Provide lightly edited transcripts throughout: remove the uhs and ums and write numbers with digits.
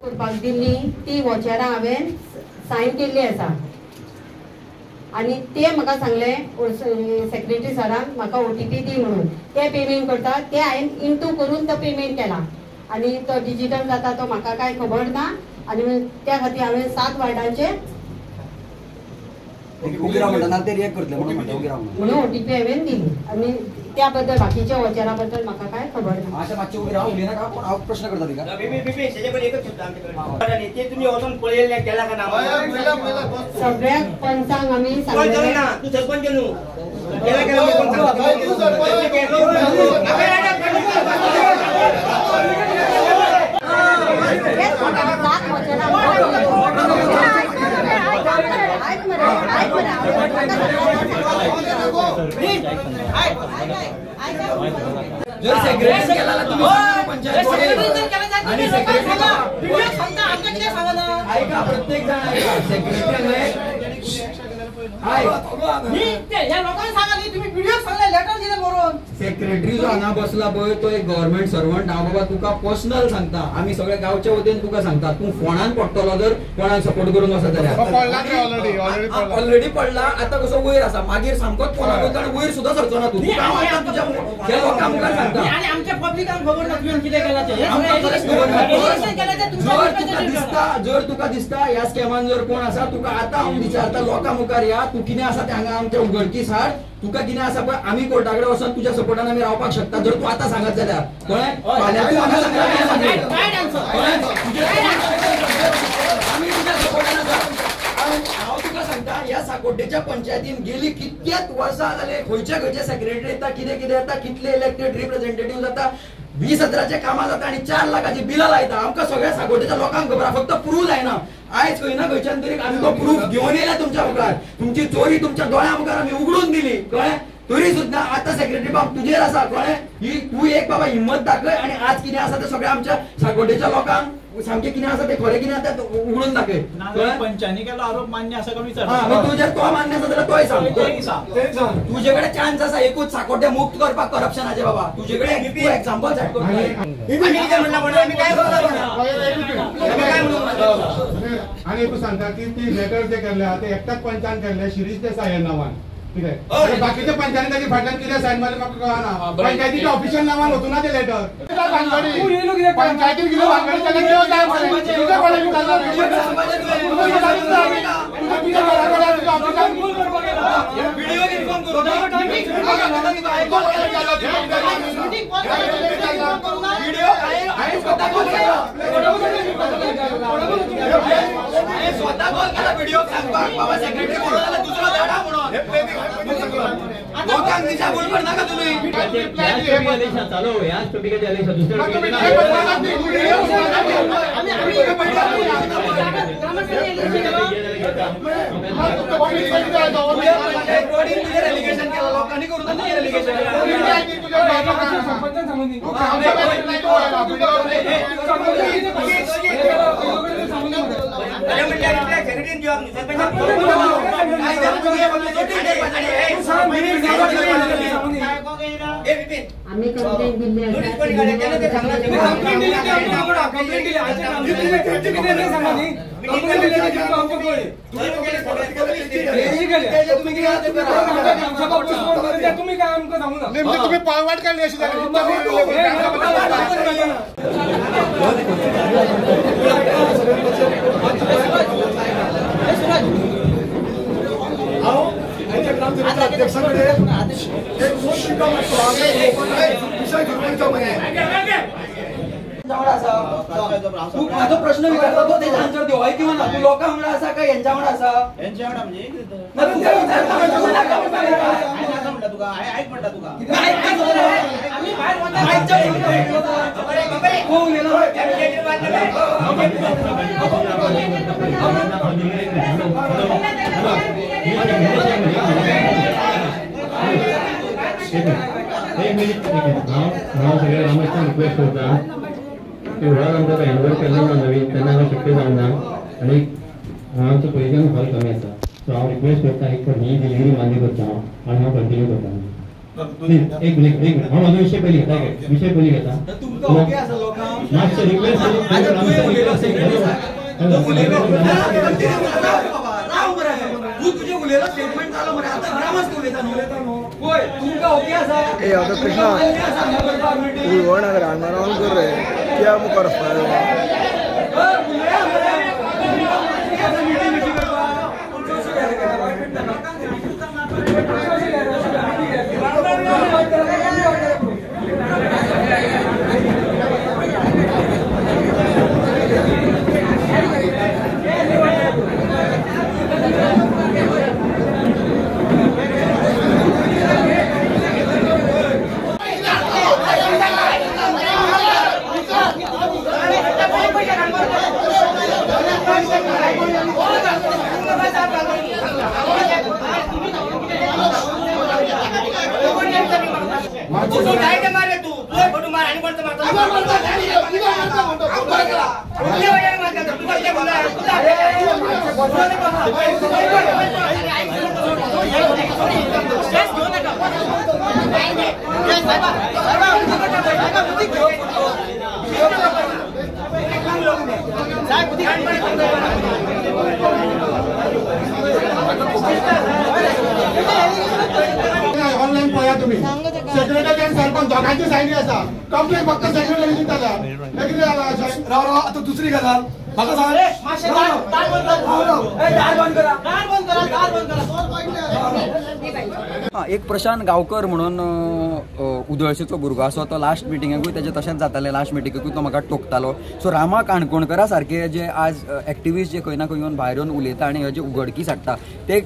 करपाक दिल्ली ती वॉचरां हांवें सायन केल्ली आसा आनी ते म्हाका सांगलें सेक्रेटरी सरान म्हाका OTP दी म्हणून ते पेमेंट करता ते हांवें इंटू करून तो पेमेंट केला आनी तो डिजिटल जाता तो म्हाका कांय खबर ना आनी त्या खातीर हांवें 7 वार्डांचे म्हणून OTP हांवें दिली आनी त्या बद्दल बाकीच्या वॉचरा बद्दल म्हाका काय खबर ना. अशें मातशें उबी राव, उलयनाका पूण हांव प्रश्न करता तिका. ते तुमी वचून पळयल्लें केला का ना? सगळ्या पंचांक आमी सांगलें. तूं सरपंच न्हू. जर सेक्रेटरी केला तुम्ही पंचायत आणि सेक्रेटरी ऐका, प्रत्येक जण ऐका, सेक्रेटरी सेक्रेटरी जो हांगा बसला पळय तो एक गव्हर्मेंट सर्वंट. हांव बाबा तुका पर्सनल सांगता, आमी सगळे गांवच्या वतीन तुका सांगता, तूं फोनान पडटलो जर कोणाक सपोर्ट करून वचत जाल्यार. ऑलरेडी पडला, आतां कसो वयर आसा, मागीर सामकोच फोनाक वता आनी वयर सुद्दां सरचो ना तूं. तुका तुज्या लोकां मुखार सांगता, जर तुका दिसता ह्या स्कॅमान जर कोण आसा, तुका आतां हांव विचारता लोकां मुखार या, तूं कितें आसा तें हांगा आमच्या उगडकीस हाड. तुका कितें आसा पळय आमी कोर्टा कडेन वचोन तुज्या सपोर्टान आमी रावपाक शकता जर तूं आतां सांगत जाल्यार. कळ्ळें? फाल्यां तूं हांगा सांगता, आमी तुज्या सपोर्टान आसा. हांव तुका सांगता, ह्या साकोड्डेच्या पंचायतीन गेली कितक्याच वर्सां जाले खंयचे खंयचे सेक्रेटरी येता, कितें कितें येता, कितले इलेक्टेड रिप्रेझेंटेटिव्ह जाता, 20 हजाराचे कामां जाता आनी 4 लाखाची बिलां लायता. आमकां सगळ्या साकोड्डेच्या लोकांक खबर आसा, फक्त प्रूफ जायना. आयज खंय ना खंयच्यान तरी आमी तो प्रूफ घेवन येयला तुमच्या मुखार. तुमची चोरी तुमच्या दोळ्या मुखार आमी उगडून दिली. कळ्ळें? तरी सुद्दां आतां सेक्रेटरी बाब तुजेर आसा. कळ्ळें? ही तूं एक बाबा हिम्मत दाखय आनी आज कितें आसा तें सगळें आमच्या साकोड्डेच्या लोकांक सामकें कितें आसा तें खरें कितें आसा तें उगडून दाखय. पंचांनी केलो आरोप मान्य आसा काय विचार? तुजेर तो मान्य आसा जाल्यार तोय सांग. तुजे कडेन चान्स आसा एकूच साकोड्डे मुक्त करपाक करप्शनाचे बाबा. तुजे कडेन तूं एग्जाम्पल सेट करता. आनी एकूच सांगता की ती लेटर जे केल्ले आहा ते एकट्याच पंचान केल्ले, शिरीष देसाय ह्या नांवान. कितें बाकीच्या पंचांनी ताच्या फाटल्यान कितें सायन मारले म्हाका कळना. पंचायतीच्या ऑफिशियल नांवान वचूं ना ते लेटर. पंचायतीन कितें भानगडी जाल्यार कितें जाय मरे, तुज्या कोणाक विचारला? स्वता कॉल केला व्हिडिओ सांगपाक, बाबा सेक्रेटरी बरोबर जाल्यार दुसरो धाडा म्हणून. लोकांक दिशाभूल करनाका तुमी. चालू ह्याच टॉपिकाचेर दुसऱ्या रेलिगेशन केला लोकांनी करून रेलिगेशन. आमी कंप्लेंट दिल्ली आसा. तुम्ही पळवाट काढली अशी झाली. तूं म्हाजो प्रश्न विचारता तो तेजे आन्सर दी, हय किंवा ना. तूं लोकां वांगडा आसा काय हेंच्या वांगडा आसा? हेंच्या वांगडा म्हणजे एक मिनिट, हांव सगळ्या ग्रामस्थांक रिक्वेस्ट करता की व्हड आमकां हँडओवर केल्लो ना नवीन, तेन्ना हांगा शक्य जावंक ना आनी आमचो पोजिशन हॉल कमी आसा. सो हांव रिक्वेस्ट करता एक फावट ही डिलिव्हरी मान्य करता हांव आनी हांव कंटिन्यू करता. एक मिनिट एक मिनिट, हांव म्हाजो विशय पयलीं घेता, विशय पयलीं घेता. तुमकां ओके आसा लोकांक? मातशें रिक्वेस्ट. तूं तुजें उलयलो स्टेटमेंट जालो मरे, आतां ग्रामस्थ उलयता न्हू. पळय तुमकां ओके आसा? कृष्णा रान कर रे, क्या मुखार ऑनलाईन पळया तुम्ही, सेक्रेटरी आनी सरपंच दोगांची सायनी आसा. कंप्लेन फक्त सेक्रेटरीची जाल्या, कितें जाला? राव राव, आतां दुसरी गजाल म्हाका सांग. एक प्रशांत गांवकर म्हणून उदळशेचो भुरगो आसा, तो लास्ट मिटिंगेकूय तेजें तशेंच जातालें, लास्ट मिटिंगेकूय तो म्हाका टोकतालो. सो रामा काणकोणकरा सारके जे आज एक्टिविस्ट जे खंय ना खंय येवन भायर येवन उलयता आनी हे जे उघडकीस हाडटा ते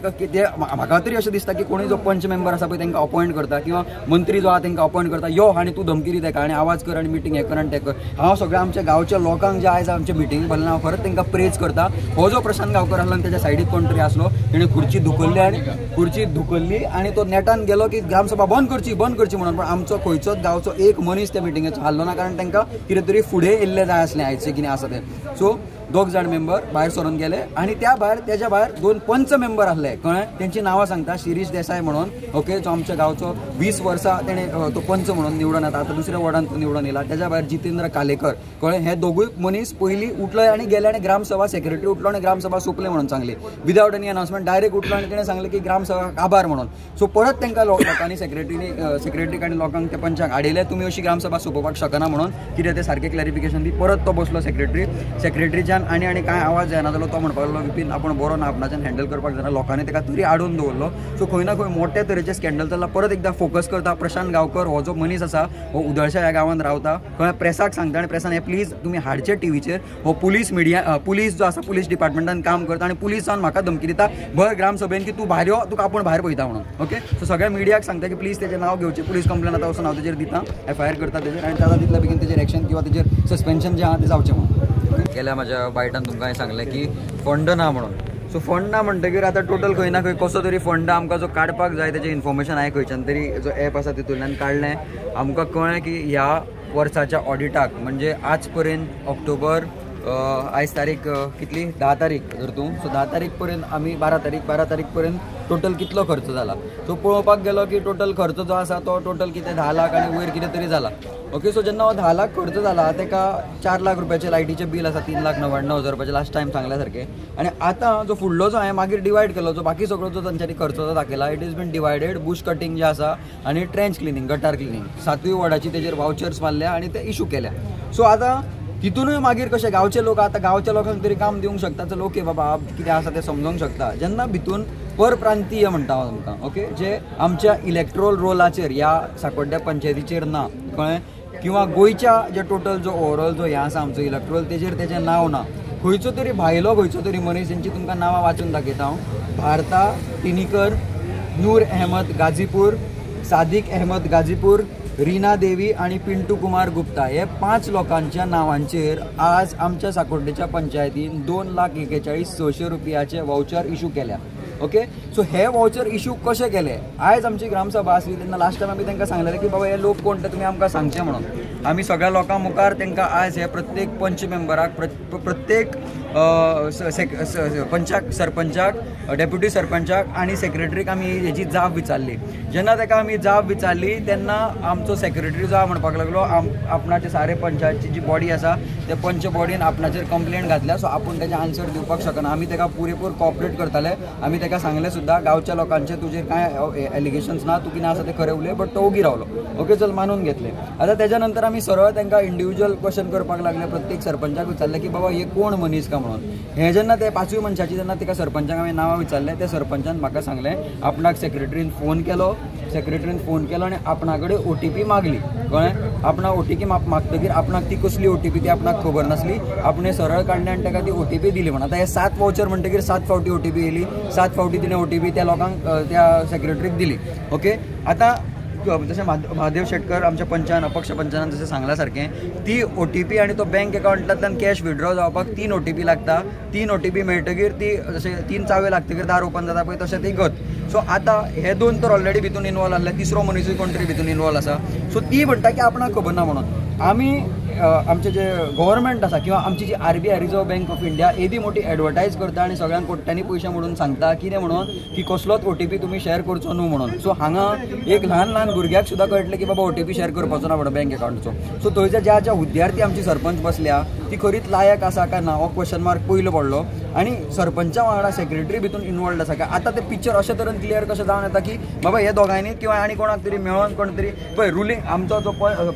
म्हाका तरी अशें दिसता की कोणूय जो पंच मेंबर आसा पळय तांकां अपॉयंट करता किंवा मंत्री जो आसा तांकां अपॉयंट करता, यो आनी तूं धमकी दी तेका आनी आवाज कर आनी मिटींग हें कर आनी तें कर. हांव सगळ्या आमच्या गांवच्या लोकांक जे आयज आमच्या मिटिंग भरला हांव खरेंच तांकां प्रेज करता. हो जो प्रशांत गांवकर आसलो आनी तेच्या सायडीक कोण तरी आसलो, तेणें खुर्ची धुकल्ली आनी खुर्ची धुकल्ली आनी तो नेटान गेलो की ग्रामसभा बंद करची बंद करची म्हणून. पण आमचो खंयचोच गांवचो एक मनीस त्या मिटिंगेचो हाल्लो ना, कारण तांकां कितें तरी फुडें येयल्लें जाय आसलें आयचें कितें आसा तें. सो दोग जाण मेंबर भायर सरून गेले आनी त्या भायर तेज्या भायर दोन पंच मेंबर आसले, कळ्ळें? तेंची नांवां सांगता, शिरीष देसाय म्हणून, ओके, जो आमच्या गांवचो 20 वर्सां तेणें तो पंच म्हणून निवडून येता, आतां दुसऱ्या वॉर्डान तो निवडून येयला. तेज्या भायर जितेंद्र कालेकर, कळ्ळें? हे दोगूय मनीस पयलीं उठले आनी गेले आनी ग्रामसभा सेक्रेटरी उठलो आनी ग्रामसभा सोंपले म्हणून सांगली विदावट एनी अनाउन्समेंट, डायरेक्ट उठलो आनी तेणें सांगलें की ग्रामसभा आभार म्हणून. सो परत तांकां लोकांनी सेक्रेटरीक आनी लोकांक त्या पंचांक हाडयले, तुमी अशी ग्रामसभा सोंपोवपाक शकना म्हणून कितें तें सारकें क्लॅरिफिकेशन दी. परत तो बसलो सेक्रेटरी, सेक्रेटरीच्यान आनी आनी कांय आवाज जायना जालो, तो म्हणपाक लागलो विपीन आपूण बरो ना, आपणाच्यान हँडल करपाक जायना, लोकांनी ताका तरी आडोवन दवरलो. सो खंय ना खंय मोठ्या तरेचें स्कँडल चल्लां. परत एकदां फोकस करता प्रशांत गांवकर हो जो मनीस आसा हो उदळशा ह्या गांवांत रावता, खंय प्रेसाक सांगता आनी प्रेसान हें प्लीज तुमी हाडचे टिवीचेर, हो पुलीस मिडिया पुलीस जो आसा पुलीस डिपार्टमेंटान काम करता आनी पुलिसान म्हाका धमकी दिता भर ग्रामसभेन की तूं भायर यो, तुका आपूण भायर पळयता म्हणून. ओके, सो सगळ्या मिडियाक सांगता की प्लीज तेजें नांव घेवचें, पुलीस कंप्लेन आतां वचून हांव तेजेर दिता, एफआयआर करता तेजेर आनी ताका तितल्या बेगीन तेजेर एक्शन किंवा तेजेर सस्पेन्शन जें आहा तें जावचें म्हणून. गेल्या म्हाज्या बायटान तुमकां हांवें सांगलें की फंड ना म्हणून. सो फंड ना म्हणटकीर आतां टोटल खंय ना खंय कसो तरी फंड आमकां जो काडपाक जाय तेजें इन्फॉर्मेशन हांवें खंयच्यान तरी जो एप आसा तितूंतल्यान काडलें. आमकां कळ्ळें की ह्या वर्साच्या ऑडिटाक म्हणजे आज पर्यंत ऑक्टोबर आयज तारीख कितली 10 तारीख धर तूं, सो 10 तारीख पर्यंत आमी 12 तारीख पर्यंत टोटल कितलो खर्च जाला. सो पळोवपाक गेलो की टोटल खर्च जो आसा तो टोटल कितें 10 लाख आनी वयर कितें तरी जाला. ओके, सो जेन्ना हो 10 लाख खर्च जाला तेका 4 लाख रुपयाचें लायटीचें बील आसा, 3,99,000 रुपयाचें लास्ट टायम सांगल्या सारकें. आनी आतां जो फुडलो जो हांवें मागीर डिवायड केलो, जो बाकी सगळो जो तांच्यांनी खर्च जो दाखयला it is been divided bush cutting जें आसा आनी ट्रेंच क्लिनींग, गटार क्लिनींग, 7वी वॉर्डाची तेजेर वावचर्स मारल्या आनी ते इशू केल्या. सो आतां तितूनय मागीर कशें गांवचे लोक आतां गांवच्या लोकांक तरी काम दिवंक शकता, चल ओके बाबा कितें आसा तें समजोंक शकता. जेन्ना भितून परप्रांतीय म्हणटा हांव तुमकां, ओके, जे आमच्या इलेक्ट्रोल रोलाचेर ह्या साकोड्ड्या पंचायतीचेर ना, कळ्ळें, किंवा गोंयच्या जे टोटल जो ओवरऑल जो हें आसा आमचो इलेक्ट्रोल तेजेर तेजें नांव ना, खंयचो तरी भायलो खंयचो तरी मनीस, तेंची तुमकां नांवां वाचून दाखयता हांव, भारता टिनीकर, नूर अहमद गाजीपूर, सादिक अहमद गाजीपूर, रीना देवी आनी पिंटू कुमार गुप्ता, हे 5 लोकांच्या नांवांचेर आज आमच्या साकोड्डेच्या पंचायतीन 2,41,600 रुपयाचे वावचर इशू केल्या. ओके, सो हे वावचर इशू कशे केले, आयज आमची ग्रामसभा आसली तेन्ना लास्ट टायम आमी तांकां सांगलेलें की बाबा हे लोक कोण ते तुमी आमकां सांगचे म्हणून. आमी सगळ्या लोकां मुखार तांकां आयज हे प्रत्येक पंच मेंबराक, प्रत्येक पंचाक, सरपंचाक, डेप्युटी सरपंचाक आनी सेक्रेटरीक आमी हेजी जाप विचारली. जेन्ना ताका आमी जाप विचारली तेन्ना आमचो सेक्रेटरी जो म्हणपाक लागलो आपणाचे सारे पंचायतची जी बॉडी आसा त्या पंच बॉडीन आपणाचेर कंप्लेंट घातल्या, सो आपूण तेजे आन्सर दिवपाक शकना. आमी ताका पुरेपूर कॉपरेट करताले, आमी ताका सांगलें सुद्दां गांवच्या लोकांचे तुजेर कांय एलिगेशन्स ना, तूं कितें आसा तें खरें उलय, बट तो ओगी रावलो. ओके चल मानून घेतलें. आतां तेज्या नंतर आमी सरळ तांकां इंडिविज्युअल क्वेश्चन करपाक लागले, प्रत्येक सरपंचाक विचारलें की बाबा हे कोण मनीस का म्हणून. हे जेन्ना ते पांचूय मनशाची जेन्ना तिका सरपंचाक हांवें नांवां विचारलें, त्या सरपंचान म्हाका सांगलें आपणाक सेक्रेटरीन फोन केलो, सेक्रेटरीन फोन केलो आनी आपणा कडेन OTP मागली, कळ्ळें. आपणाक OTP मागतकीर आपणाक ती कसली OTP ती आपणाक खबर नासली, आपणें सरळ काडलें आनी ताका ती OTP दिली म्हण. आतां हे 7 वावचर म्हणटकीर 7 फावटी OTP येयली, 7 फावटी तिणें OTP त्या लोकांक त्या सेक्रेटरीक दिली. ओके, आतां जशें महादेव शेटकर आमच्या पंचान, अपक्ष पंचान जशें सांगला सारकें, ती OTP आनी तो बँक एकावंटांतल्यान कॅश विड्रॉ जावपाक 3 OTP लागता. 3 OTP मेळटकीर ती जशें 3 चावे लागतकीर दार ओपन जाता पळय तशें ती गत. सो आतां हे 2 तर ऑलरेडी भितून इनवॉल्व आसले, तिसरो मनीसूय कोण तरी भितून इनवॉल्व आसा. सो ती म्हणटा की आपणाक खबर ना म्हणून. आमी आमचे जे गव्हर्मेंट आसा किंवा आमची जी RBI, reserve bank of India, येदी मोठी एडवर्टायज करता आनी सगळ्यांक कोट्यांनी पयशे म्हणून सांगता कितें म्हणून की कसलोच OTP तुमी शेअर करचो न्हू म्हणून. सो हांगा एक ल्हान ल्हान भुरग्याक सुद्दां कळटलें की बाबा OTP share करपाचो ना म्हणून बँक एकावंटाचो. सो थंयच्या ज्या ज्या हुद्द्यार आमची सरपंच बसल्या ती खरीच लायक आसा काय ना हो क्वेश्चन मार्क पयलो पडलो. आनी सरपंचा वांगडा सेक्रेटरी भितून इनवॉल्ड आसा काय. आतां तें पिक्चर अशें तरेन क्लियर कशें जावन येता की बाबा हे दोगांयनी किंवा आनी कोणाक तरी मेळोन कोण तरी पळय रुलींग आमचो जो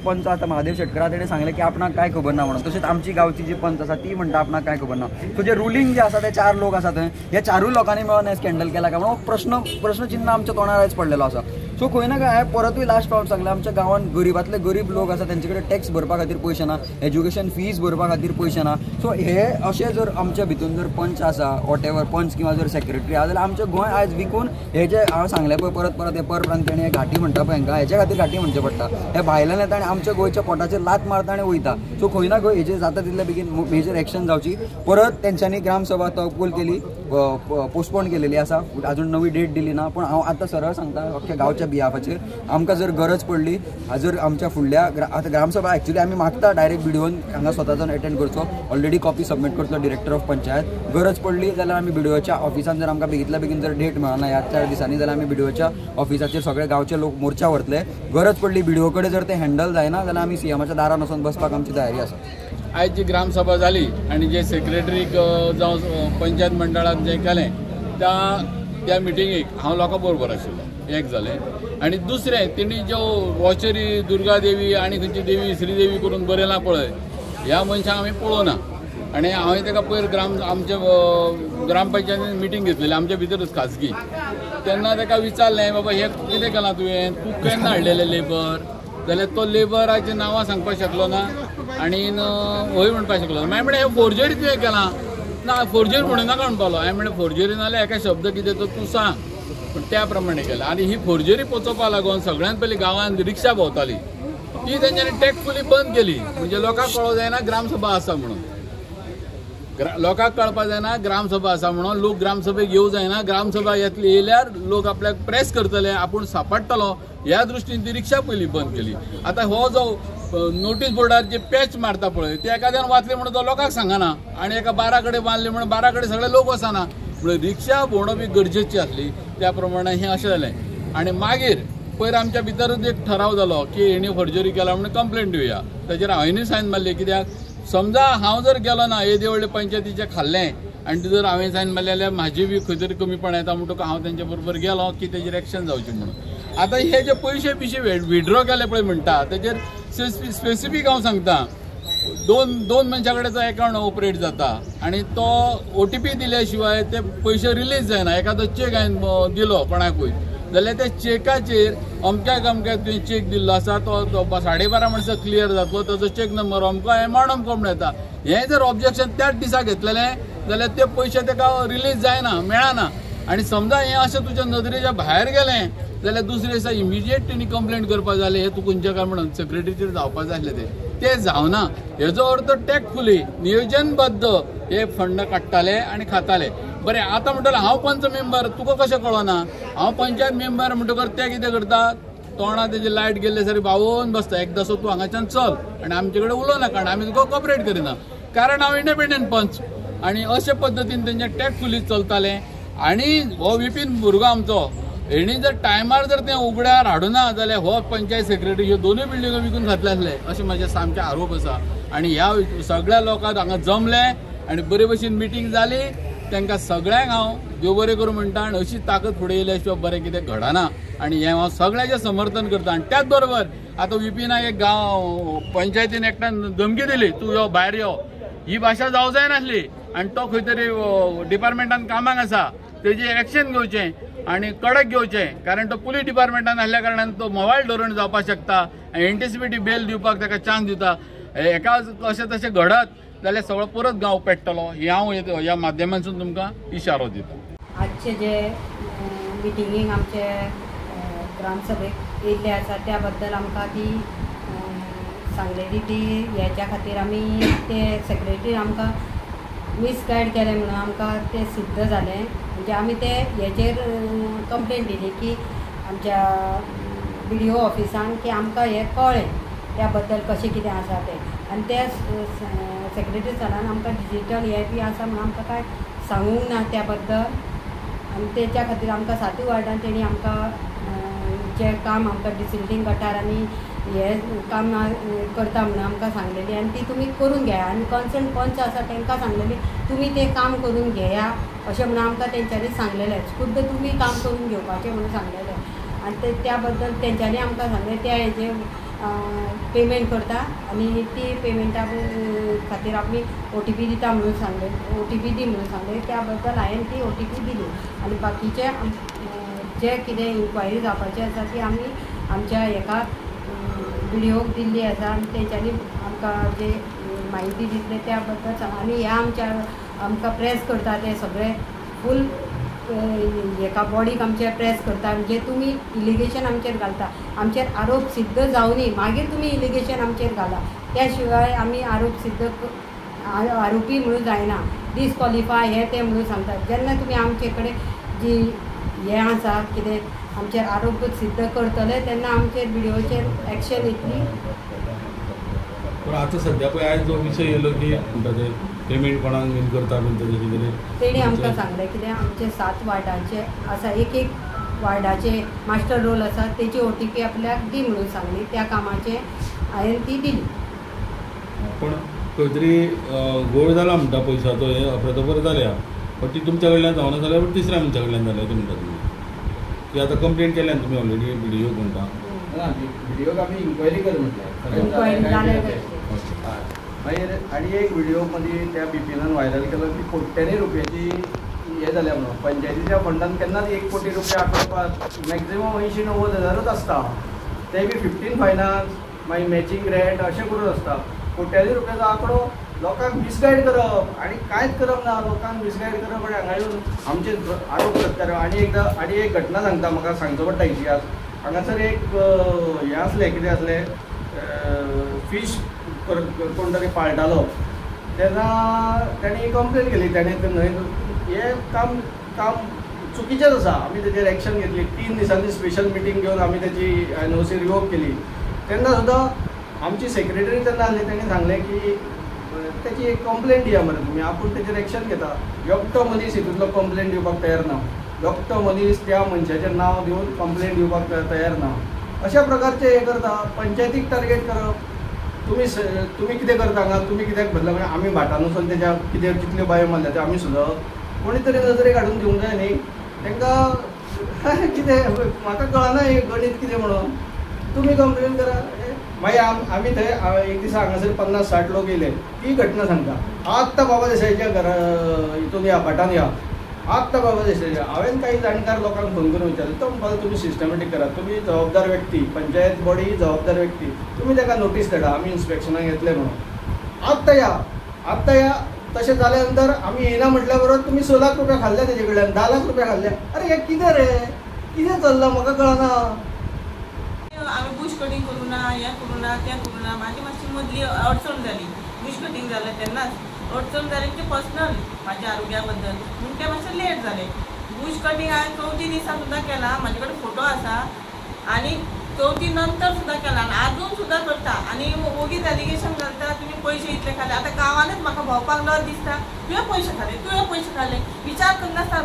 पंच आसा महादेव शेटकर तेणें सांगलें की आपणाक कांय खबर ना म्हणून. तशेंच आमची गांवची जी पंच आसा ती म्हणटा आपणाक कांय खबर ना. सो जे रुलींग जे आसा ते 4 लोक आसा थंय, ह्या 4 लोकांनी मेळोन हें स्कँडल केला काय म्हणून प्रश्नचिन्ह आमच्या तोंडार आयज पडलेलो आसा. सो खंय ना खंय हांवें परतूय लास्ट फावट सांगलें, आमच्या गांवांत गरिबांतले गरीब लोक आसा तेंचे कडेन टॅक्स भरपा खातीर पयशे ना, एज्युकेशन फीज भरपा खातीर पयशे ना. सो हे अशें जर आमच्या भितून जर पंच आसा, what ever पंच किंवा जर सेक्रेटरी आसा जाल्यार आमचें गोंय आयज विकून हे जे हांव सांगलें पळय परत परत हे परप्रांतीय आनी हे घाटी म्हणटा पळय हांकां, हेच्या खातीर घाटी म्हणचें पडटा. हे भायल्यान येता आनी आमच्या गोंयच्या पोटाचेर लात मारता आनी वयता. सो खंय ना खंय हेजेर जाता तितले बेगीन मेजर एक्शन जावची. परत तेंच्यांनी ग्रामसभा तहकूल केली, पोस्टपोन केलेली आसा, अजून नवी डेट दिली ना. पूण हांव आतां सरळ सांगता अख्ख्या गांवच्या बिहाफाचेर आमकां जर गरज पडली, जर आमच्या फुडल्या आतां ग्रामसभा एक्चुअली आमी मागता डायरेक्ट बिडिओन हांगा स्वता जावन एटेंड करचो, ऑलरेडी कॉपी सबमीट करतलो डिरेक्टर ऑफ पंचायत. गरज पडली जाल्यार आमी बिडिओच्या ऑफिसान जर आमकां बेगितल्या बेगीन जर डेट मेळना ह्या 4 दिसांनी जाल्यार आमी बिडिओच्या ऑफिसाचेर सगळे गांवचे लोक मोर्चा व्हरतले. गरज पडली बिडिओ कडेन जर ते हँडल जायना जाल्यार आमी सीएमाच्या दारान वचून बसपाक आमची तयारी आसा. आयज जी ग्रामसभा जाली आनी जे सेक्रेटरीक जावं पंचायत मंडळान जें केलें त्या मिटिंगेक हांव लोकां बरोबर आशिल्लो, एक जालें. आनी दुसरें तेणी ज्यो वॉचरी दुर्गा देवी आनी खंयची देवी श्रीदेवी करून बरयलां पळय, ह्या मनशांक आमी पळोवना. आनी हांवें ताका पयर आमच्या ग्रामपंचायतीन मिटींग घेतलेली आमच्या भितरूच खाजगी, तेन्ना ताका विचारलें बाबा हें कितें केलां तुवें, तूं केन्ना हाडलेलें लेबर, जाल्यार तो लेबराचीं नांवां सांगपाक शकलो ना आनी हय म्हणपाक शकलो ना. मागीर म्हणलें हें फोर्जरी तुवें केलां ना, फोर्जरी म्हणूं नाका म्हणपालो. हांवें म्हणलें फोर्जरी नाल्यार एका शब्द कितें तो तूं सांग, पूण त्या प्रमाणे केलें. आनी ही फोर्जरी पचोवपा लागून सगळ्यांत पयलीं गांवांत रिक्षा भोंवताली ती तेंच्यांनी टॅक्टफुली बंद केली, म्हणजे लोकांक कळोंक जायना ग्रामसभा आसा म्हणून, लोकांक कळपा जायना ग्रामसभा आसा म्हणून, लोक ग्रामसभेक येवं जायना, ग्रामसभा येतली येयल्यार लोक आपल्याक प्रेस करतले, आपूण सापडटलो ह्या दृश्टीन ती रिक्षा पयली बंद केली. आतां हो जो नोटीस बोर्डार जे पॅच मारता पळय ते एखाद्यान वाचले म्हणून तो लोकांक सांगना आनी एका 12 कडेन बांदले म्हणून 12 कडेन सगळे लोक वचना, म्हणून रिक्षा भोंवणप बी गरजेची आसली, त्या प्रमाणे हें अशें जालें. आनी मागीर पयर आमच्या भितरूच एक ठराव जालो की हेणी फोर्जरी केला म्हणून कंप्लेंट दिवया, ताचेर हांवेनूय सायन मारली. कित्याक समजा हांव जर गेलो ना येदे व्हडले पंचायतीचें खाल्लें आनी जर हांवें सायन मारलें जाल्यार म्हाजी बी खंय तरी कमीपणां येता म्हणटकच हांव तेंच्या बरोबर गेलो की तेजेर एक्शन जावची म्हणून. आतां हे जे पयशे बिशे विड्रॉ केले पळय म्हणटा तेजेर स्पेसिफीक हांव सांगता, दोन मनशां कडेन तो एकावंट ऑपरेट जाता आनी तो OTP दिल्या शिवाय ते पयशे रिलीज जायना. एखादो चॅक हांवें दिलो कोणाकूय जाल्यार त्या चॅकाचेर अमक्याक अमक्याक तुवें चॅक दिल्लो आसा तो 12:30 म्हणसर क्लियर जातलो, ताजो चॅक नंबर अमको एमावंट अमको म्हण येता. हें जर ऑब्जेक्शन त्याच दिसा घेतलेलें जाल्यार ते पयशे ताका रिलीज जायना, मेळना. आनी समजा हें अशें तुज्या नदरेच्या भायर गेलें जाल्यार दुसरे दिसा इमिजिएट तेणी कंप्लेंट करपा जालें, हें तूं खंयच्या काय म्हणून सेक्रेटरीचेर जावपा जाय आसलें तें जावना. हेजो अर्थ टॅक्टफुली नियोजनबद्ध हे फंड काडटाले आनी खाताले. बरें आतां म्हणटलें हांव पंच मेंबर, तुका कशें कळना हांव पंचायत मेंबर म्हणटकर ते कितें करता, तोंडा तेजी लायट गेल्ले सारकी बावोन बसता. एकदां सो तूं हांगाच्यान चल आनी आमचे कडेन उलोवं नाका आनी आमी तुका कॉपरेट करिना, कारण हांव इंडिपेंडंट पंच. आनी अशे पद्दतीन तेंचे टॅक्टफुली चलतालें. आनी हो विपीन भुरगो आमचो हेणी जर टायमार जर तें उगड्यार हाडुना जाल्यार हो पंचायत सेक्रेटरी ह्यो दोनूय बिल्डिंगो विकून घातले आसले अशें म्हाजे सामके आरोप आसा. आनी ह्या सगळ्या लोकांक हांगा जमले आनी बरे भशेन मिटींग जाली. तांकां सगळ्यांक हांव देव बरें करूं म्हणटा आनी अशी ताकद फुडें येयल्या शिवाय बरें कितें घडना आनी हें हांव सगळ्याचें समर्थन करता. आनी त्याच बरोबर आतां विपिनाक एक गांव पंचायतीन एकट्यान धमकी दिली, तूं यो भायर यो, ही भाशा जावं जायनासली आनी तो खंय तरी डिपार्टमेंटान कामाक आसा, तेजी एक्शन घेवचें आनी कडक घेवचें, कारण तो पुलीस डिपार्टमेंटान आसल्या कारणान तो मोबायल धोरण जावपाक शकता, एंटिसिपेटी बेल दिवपाक ताका चान्स दिता. हेका अशें तशें घडत जाल्यार सगळो परत गांव पेट्टलो हे हांव ह्या माध्यमांतसून तुमकां इशारो दिता. आजचे जे मिटिंगेक आमचे ग्रामसभेक येयल्ले आसा त्या बद्दल आमकां ती सांगलेली ती हेच्या खातीर आमी ते सेक्रेटरी आमकां मिसगायड केलें म्हणून आमकां तें सिद्ध जालें. म्हणजे आमी ते हेचेर कंप्लेन दिली की आमच्या बी डी ओ ऑफिसान की आमकां हें कळ्ळें त्या बद्दल कशें कितें आसा तें. आनी ते सेक्रेटरी सरान आमकां डिजीटल हें बी आसा म्हणून आमकां कांय सांगूंक ना त्या बद्दल. आनी तेच्या खातीर आमकां सातूय वार्डान तेणी आमकां जें काम आमकां डिसिल्टींग गटार आनी हें काम करता म्हणून आमकां सांगलेली आनी ती तुमी करून घेया आनी कन्सर्न पंच आसा तांकां सांगलेली तुमी तें काम करून घेया अशें म्हणून आमकां तेंच्यांनी सांगलेलें. खुद्द तुमी काम करून घेवपाचें म्हणून सांगलेलें आनी ते त्या बद्दल तेंच्यांनी आमकां सांगलें त्या हेजें पेमेंट करता आनी ती पेमेंटा खातीर आमी ओ टी पी दिता म्हणून सांगलें, ओ टी पी दी म्हणून सांगलें. त्या बद्दल हांवें ती ओ टी पी दिली आनी बाकीचे जे कितें इन्क्वायरी जावपाची आसा ती आमी आमच्या हेका बी डी ओक दिल्ली आसा आनी तेंच्यांनी आमकां जे म्हायती दितले त्या बद्दल सांग. आनी ह्या आमच्या आमकां प्रेस करता ते सगळे फूल हेका बॉडीक आमचे प्रेस करता, म्हणजे तुमी इलिगेशन आमचेर घालता, आमचेर आरोप सिद्ध जावनी मागीर तुमी इलिगेशन आमचेर घाला, त्या शिवाय आमी आरोप सिद्ध आरोपी म्हणून जायना, डिसक्वॉलिफाय हें तें म्हणून सांगतात. जेन्ना तुमी आमचे कडेन जी हें आसा कितें आमचेर आरोप सिद्ध करतले तेन्ना आमचेर बी डी ओचेर एक्शन येतली. पूण आतां सद्या पळय आयज जो विशय येयलो की म्हणटा ते पेमेंट कोणाक बीन करता बीन तेजें कितें तेणी आमकां सांगलें कितें आमचे 7 वार्डांचे आसा, एक एक वार्डाचे मास्टर रोल आसा तेची ओ टी पी आपल्याक दी म्हणून सांगली, त्या कामाचे हांवें ती दिली. पूण खंय तरी गोळ जाला म्हणटा पयशाचो, हें अफरातफर जाल्या, पण ती तुमच्या कडल्यान जावना जाल्यार पण तिसऱ्या मनशा कडल्यान जाल्या अशें म्हणटा तुमी की आतां कंप्लेन केल्या न्ही तुमी ऑलरेडी बी डी ओक म्हणटा. ना, बी डी ओक आमी इन्क्वायरी कर म्हटलें. मागीर आनी एक व्हिडिओ मदीं त्या बिपिनान व्हायरल केलो की कोट्यांनी रुपयाची हें जाल्या म्हणून. पंचायतीच्या फंडान केन्नाच 1 कोटी रुपया आठोवपाक मॅक्झिमम 80-90 हजारूच आसता, ते बी 15 फायनान्स मागीर मॅचींग ग्रँट अशें करून आसता. कोट्यांनी रुपयाचो आंकडो लोकांक मिसगायड करप आनी कांयच करप ना, लोकांक मिसगायड करप आनी हांगा येवन आमचेर आरोप करता. आनी एकदां आनी एक घटना सांगता, म्हाका सांगचो पडटा इतिहास. हांगासर एक हें आसलें कितें आसलें फीश कोण तरी पाळटालो तेन्ना ताणें कंप्लेन केली, ताणें न्हंय हें काम काम चुकीचेंच आसा. आमी तेजेर एक्शन घेतली, 3 दिसांनी स्पेशल मिटींग घेवन आमी तेजी एनओसी रिवोक केली. तेन्ना सुद्दां आमची सेक्रेटरी तेन्ना आसली, तेणी सांगलें की तेची एक कंप्लेन दिया मरे तुमी, आपूण तेजेर एक्शन घेता. एकटो मनीस हितूंतलो कंप्लेन दिवपाक तयार ना, एकटो मनीस त्या मनशाचें नांव दिवन कंप्लेन दिवपाक तयार ना. अशा प्रकारचे हें करता, पंचायतीक टार्गेट करप. तुमी तुमी कितें करता हांगा, तुमी कित्याक भरला म्हणजे आमी भाटान वचून तेज्या कितें कितल्यो बायो मारल्या त्यो आमी सुद्दां कोणी तरी नजरेक हाडून दिवंक जाय न्ही तांकां. कितें म्हाका कळना हें गणीत कितें म्हणून तुमी कंप्लेन करा. मागीर आमी थंय एक दिसा हांगासर 50-60 लोक येयले, ती घटना सांगता. आत्तां बाबा देसायच्या घरा हितून या भाटान या, आत्तां बाबा देसायच्या. हांवें काही जाणकार लोकांक फोन करून विचारलें, तो म्हणपाक तुमी सिस्टमॅटीक करात, तुमी जबाबदार व्यक्ती, पंचायत बॉडी जबाबदार व्यक्ती, तुमी ताका नोटीस धाडा आमी इन्स्पेक्शनाक येतले म्हणून. आत्तां या, आत्तां या. तशें जाल्या नंतर आमी येयना म्हटल्या बरोबर तुमी 6 लाख रुपया खाल्ल्या तेजे कडल्यान, 10 लाख रुपया खाल्ल्या. अरे हें कितें रे, कितें चल्लां म्हाका कळना. हांवें बुश कटींग करूं ना, हें करूं ना, तें करूं ना, म्हाजी मातशी मदली अडचण जाली. बुश कटींग जालें तेन्नाच अडचण जाली म्हणजे पर्सनल म्हाज्या आरोग्या बद्दल म्हूण तें मातशें लेट जालें. बुश कटींग हांवें 4 दिसा सुद्दां केलां, म्हाजे कडेन फोटो आसा. आनी चवथी नंतर सुद्दां केला आनी आजून सुद्दां करता आनी ओगीच एलिगेशन घालता तुमी पयशे इतले खाले. आतां गांवानच म्हाका भोंवपाक लज दिसता, तुवें पयशे खाले तुवें पयशे खाले, विचार करनासतना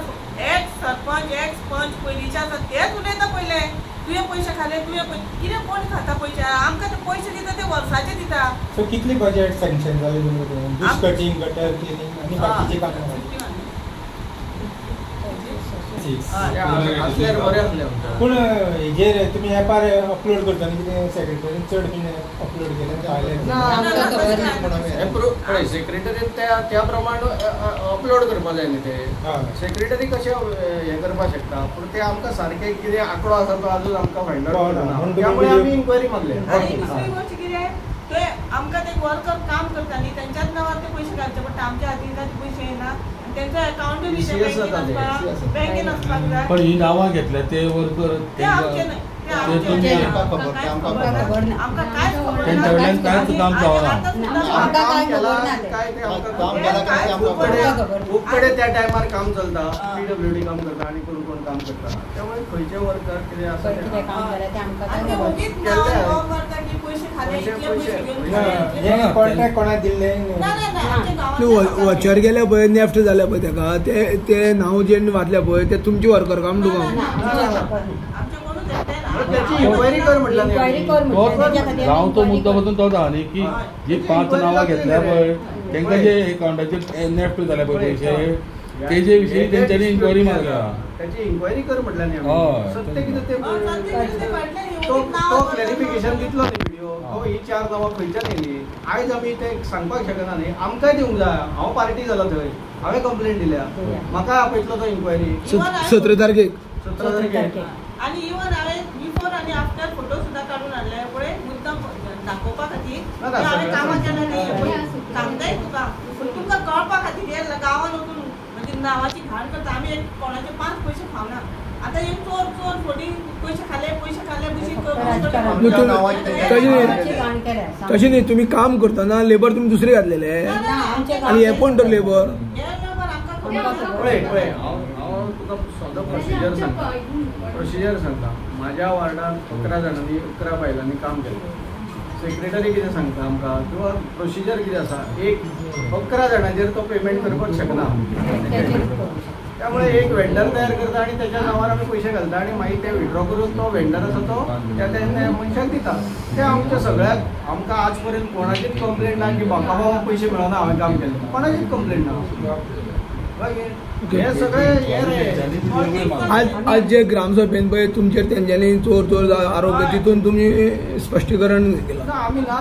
एक्स सरपंच एक्स पंच पयलींचे आसा तेच उलयता पयले तुवें पयशे खाले तुवें कितें कोण खाता पयशे, आमकां ते पयशे दिता ते वर्साचे दिता. सो कितले बजेट सँक्शन जालें तुमकां बुश कटिंग गटर क्लिनींग आनी बाकीचे कामां? पूण हेजेर तुमी एपार अपलोड करतना कितें सेक्रेटरीन चड बीन अपलोड केलें ना? पळय सेक्रेटरीन त्या प्रमाण अपलोड करपा जाय न्ही, ते सेक्रेटरी कशें हें करपाक शकता, पूण ते आमकां सारकें कितें आंकडो आसा तो आजून आमकां फायंड आउट करना, त्यामुळे आमी इन्क्वायरी मागले. आनी दुसरी गोश्ट कितें ते आमकां ते वर्कर काम करता न्ही तेंच्याच नांवार ते पयशे घालचे पडटा, आमच्या हातीन पयशे येना, तेंचो अकाउंटूय बी बँकेन वचपाक जाय. पण ही नांवां घेतल्या ते वर्कर ते आमचे न्हय, आमकां कांयच खबर ना, तेंच्या कडल्यान कांयच काम जावना. खूब कडेन त्या टायमार काम चलता, पीडब्ल्यूडी काम करता आनी कोण कोण काम करता, त्यामुळे खंयचे वर्कर कितें आसा कॉन्ट्रॅक्ट कोणाक दिल्लें वॉचर गेल्या पळय नेफ्ट जाल्या पळय तेका ते नांव जे वाचल्या पळय ते तुमचे वर्कर काम तुका गांवचो मुद्दो पासून तोच आहा न्ही की जी 5 नांवां घेतल्या पळय तेंकां जे एकाउंटाचेर नेफ्ट जाल्या पळय पयशे तेजे विशीं तेंच्यांनी इन्क्वायरी मागल्या, ताची इन्क्वायरी कर म्हटल्यां न्ही आमी. सत्य कितें तें तो क्लॅरिफिकेशन दितलो न्ही व्हिडियो, तो ही 4 नांवां खंयच्यान येयली आयज आमी ते सांगपाक शकना न्ही, आमकांय दिवंक जाय. हांव पार्टी जाला थंय, हांवें कंप्लेन दिल्या, म्हाका आपयतलो तो इन्क्वायरी 17 तारखेक 17 तारखेक. आनी इवन हांवें बिफोर आनी आफ्टर फोटो सुद्दां काडून हाडले पळय मुद्दम दाखोवपा खातीर, हांवें कामां केला न्ही सांगताय तुका, पूण तुमकां कळपा खातीर हे गांवान वचून म्हणजे नांवाची घाण करता. आमी कोणाचे 5 पयशे खावना, आतां हे चोर चोर फोटी पयशे खाले पयशे खाले बुशीक. तशें न्ही, तुमी काम करतना लेबर तुमी दुसरे घातलेले आनी हे कोण तर लेबर? पळय पळय हांव तुका सदो प्रोसिजर सांगता, प्रोसिजर सांगता. म्हाज्या वार्डान 11 जाणांनी 11 बायलांनी काम केलें. सेक्रेटरी कितें सांगता आमकां किंवा प्रोसिजर कितें आसा, एक 11 जाणांचेर तो पेमेंट करपाक शकना, त्यामुळे एक वेंडर तयार करता आनी त्याच्या नांवार आमी पयशे घालता आनी मागीर ते विड्रॉ करून तो वेंडर आसा तो त्या त्या मनशाक दिता. ते आमच्या सगळ्याक आमकां आज पर्यंत कोणाचीच कंप्लेन ना की म्हाका बाबा पयशे मेळना हांवें काम केलें, कोणाचीच कंप्लेन ना. हे सगळे हे रे आज आज जे ग्रामसभेन पळय तुमचेर तेंच्यांनी चोर चोर आरोप तितून तुमी स्पश्टीकरण केलां? आमी ना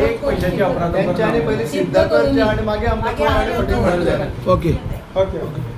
एक पयशाची अपराध तेंच्यांनी पयलीं सिद्ध करचें आनी मागीर आमकां. Okay okay okay.